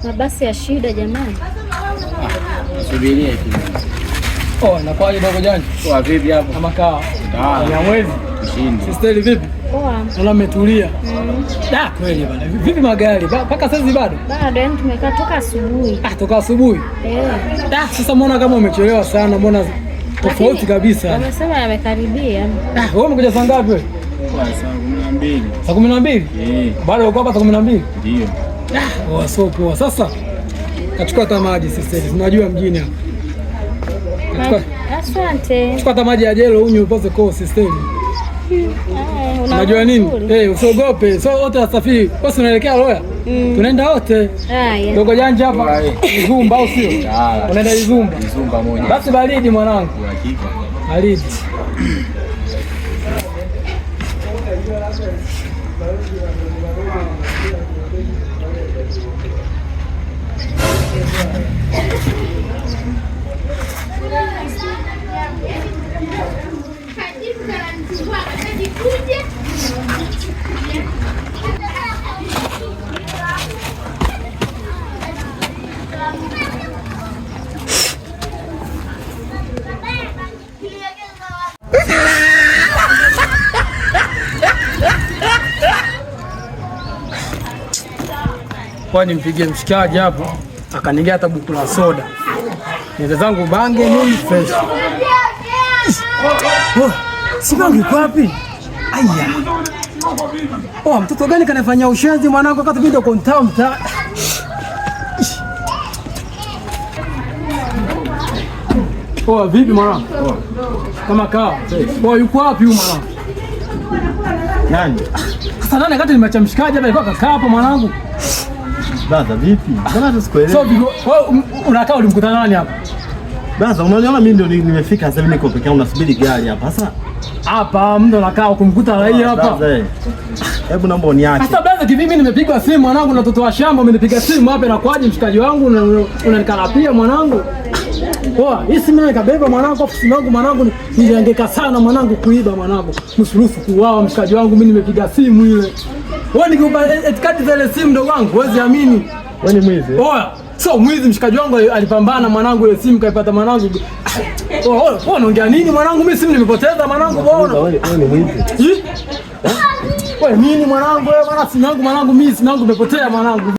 Mabasi ya shida jamani. Subiria kidogo. Oh, inakuwaje dogo janja? Poa, vipi hapo? Kama kawa. Ya mwezi. Ushindi. Sister vipi? Poa. Naona umetulia. Da, kweli bana. Vipi magari? Mpaka sasa bado? Bado yani tumekaa toka asubuhi. Ah, toka asubuhi. Eh. Da, sasa mbona kama umechelewa sana, mbona tofauti kabisa. Wamesema yamekaribia. Ah, wewe umekuja saa ngapi wewe? Poa, saa 12. Saa 12? Eh, Bado uko hapa saa 12? ndio. Ah, poa, so poa. Sasa kachukua hata maji sister. Unajua mjini hapa. Kachukua Asante. chukua hata maji ya jelo unywe upoze koo sister. Haya, Unajua nini? Eh, usiogope. So wote wasafiri. Wewe unaelekea Loya? Tunaenda wote. Haya. Dogo janja hapa Izumba au sio? Unaenda Izumba. Izumba moja. Basi baridi mwanangu. Uhakika. Baridi. Kwa nimpigie mshikaji hapo akanigia hata buku la soda. Niende zangu bange nini fresh. Oh, si bange iko wapi? Aya. Oh, mtoto gani kanafanyia ushenzi mwanangu wakati mimi ndo konta mta. Oh, vipi mwanangu? Kama kaa. Oh, yuko wapi huyu mwanangu? Nani? Sasa nani wakati nimeacha mshikaji hapa alikuwa kakaa hapo mwanangu. Brother vipi? Mbona hata sikuelewi? So wewe unakaa ulimkutana nani hapa? Brother, unaniona mimi ndio nimefika sasa hivi niko peke yangu nasubiri gari hapa. Sasa Hapa mtu anakaa kumkuta raia hapa. brother, eh. Hebu naomba uniache. Sasa brother, kivipi mimi nimepigwa simu mwanangu na mtoto wa shamba umenipiga simu hapa inakuaje mshikaji wangu unanikarapia mwanangu? Poa, hii simu nikabeba mwanangu, afu simu yangu mwanangu nilihangaika sana mwanangu kuiba mwanangu. Msurufu kuuawa mshikaji wangu mimi nimepiga simu ile. Wewe nikikupa etikadi za ile simu ndogo wangu, huwezi amini. Wewe ni mwizi? Oya, so mwizi mshikaji wangu alipambana mwanangu ile simu kaipata mwanangu. Oya, oya, unaongea nini mwanangu? Mimi simu nimepoteza mwanangu bwana. Wewe ni mwizi? Wewe nini mwanangu wewe bwana, simu yangu mwanangu, mimi simu yangu imepotea mwanangu.